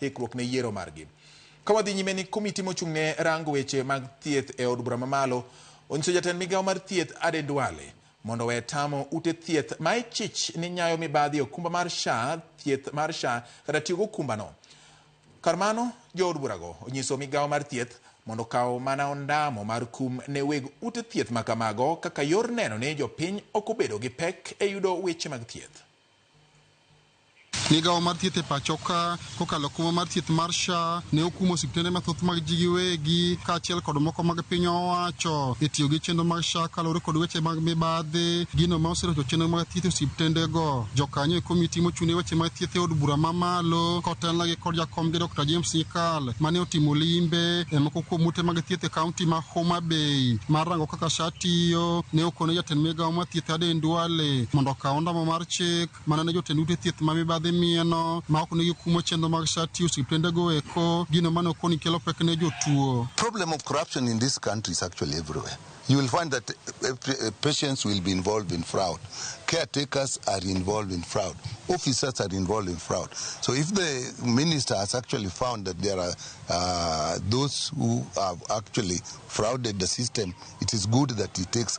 Ikruok ne yiero margi. Ka wadhi nyime ni komiti mochung' ne rango weche mag thieth e od bura mamalo onyiso jatend migawo mar thieth Aden Duale mondo owe tamo ute thieth ma ichich ni nyayo mibadhi e okumba mar SHA thieth mar SHA kata tiyo gi okumbano. Kar mano, jood burago onyiso migawo mar thieth mondo okaw mana ondamo mar kum ne weg ute thieth ma kamago kaka yor neno ni jopiny ok obedo gi pek e yudo weche mag thieth. Migawo mar thieth e pacho ka kokalo kuma mar thieth mar SHA ne okumo osiptende mathoth mag ji giwegi kaachiel kod moko mag piny owacho e tiyo gi chenro mag SHA kaluwore kod weche mag mibadhi, gino ma oserocho chenro mag thieth e osiptendego. Jokanyo e komiti mochung' ne weche mag thieth e od bura mamalo kotelnegi kod jakomgi Dr. James Nyikal mane otimo limbe e moko kuom ute mag thieth e kaunti ma Homa Bay mar rango kaka SHA tiyo ne okone jatend migawo mar thieth Aden Duale mondo okaw ondamo mar chik mana ne jotend ute thieth ma mibadhi mieno ma ok nigi kumo chenro mag SHA tiyo osiptendego eko gino mane okoni kelo pek ne jotuo. Problem of corruption in this country is actually everywhere. You will find that patients will be involved in fraud. Caretakers are involved in fraud. Officers are involved in fraud. So if the minister has actually found that there are those who have actually frauded the system, it is good that he takes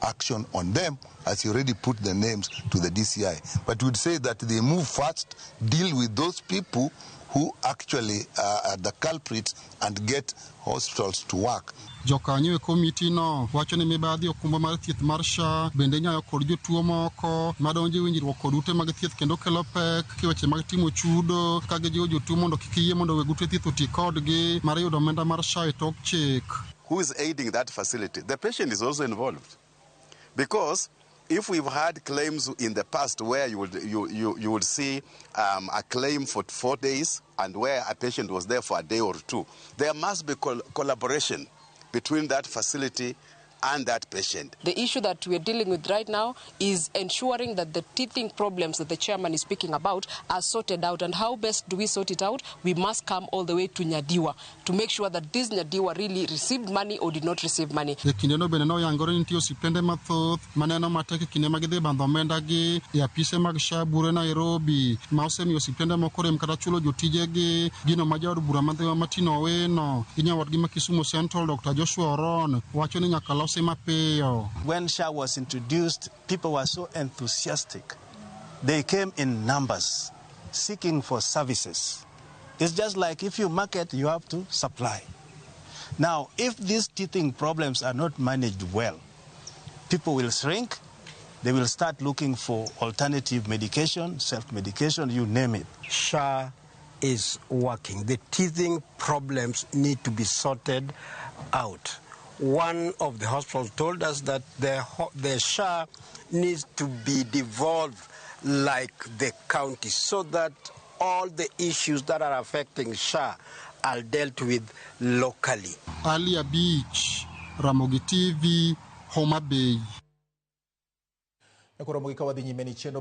action on them, as he already put the names to the DCI. But we'd say that they move fast, deal with those people who actually are the culprits and get hospitals to work. Jokanyo e komiti no wacho ni mibadhi okumba mar thieth mar SHA bende nyayo kod jotuo moko madonjo e winjruok kod ute mag thieth kendo kelo pek e weche mag timo chudo ka gijiwo jotuo mondo kik yie mondo weg ute thieth oti kodgi mar yudo omenda mar SHA e tok chik. Who is aiding that facility? The patient is also involved. Because if we've had claims in the past where you would see a claim for 4 days and where a patient was there for a day or two, there must be collaboration between that facility and that patient. The issue that we're dealing with right now is ensuring that the teething problems that the chairman is speaking about are sorted out. And how best do we sort it out? We must come all the way to Nyadiwa to make sure that this Nyadiwa really received money or did not receive money. E kindeno bende noyangore ni nitie osiptende mathoth maneno matek e kinde ma gidhi bandho omenda gi e apise mag SHA bure Nairobi ma osemiyo osiptende moko rem kata chulo jotijegi gino ma jaod bura ma Martin Owino gi nyawadgi ma Kisumu Central Dr. Joshua Oron wacho ni nyaka losi mapiyo. When SHA was introduced, people were so enthusiastic. They came in numbers, seeking for services. It's just like if you market, you have to supply. Now, if these teething problems are not managed well, people will shrink. They will start looking for alternative medication, self medication, you name it. SHA is working. The teething problems need to be sorted out. One of the hospitals told us that the SHA needs to be devolved like the county so that all the issues that are affecting SHA are dealt with locally. Ali Abich, Ramogi TV, Homa Bay. Koro ka wadhi nyime ni chenro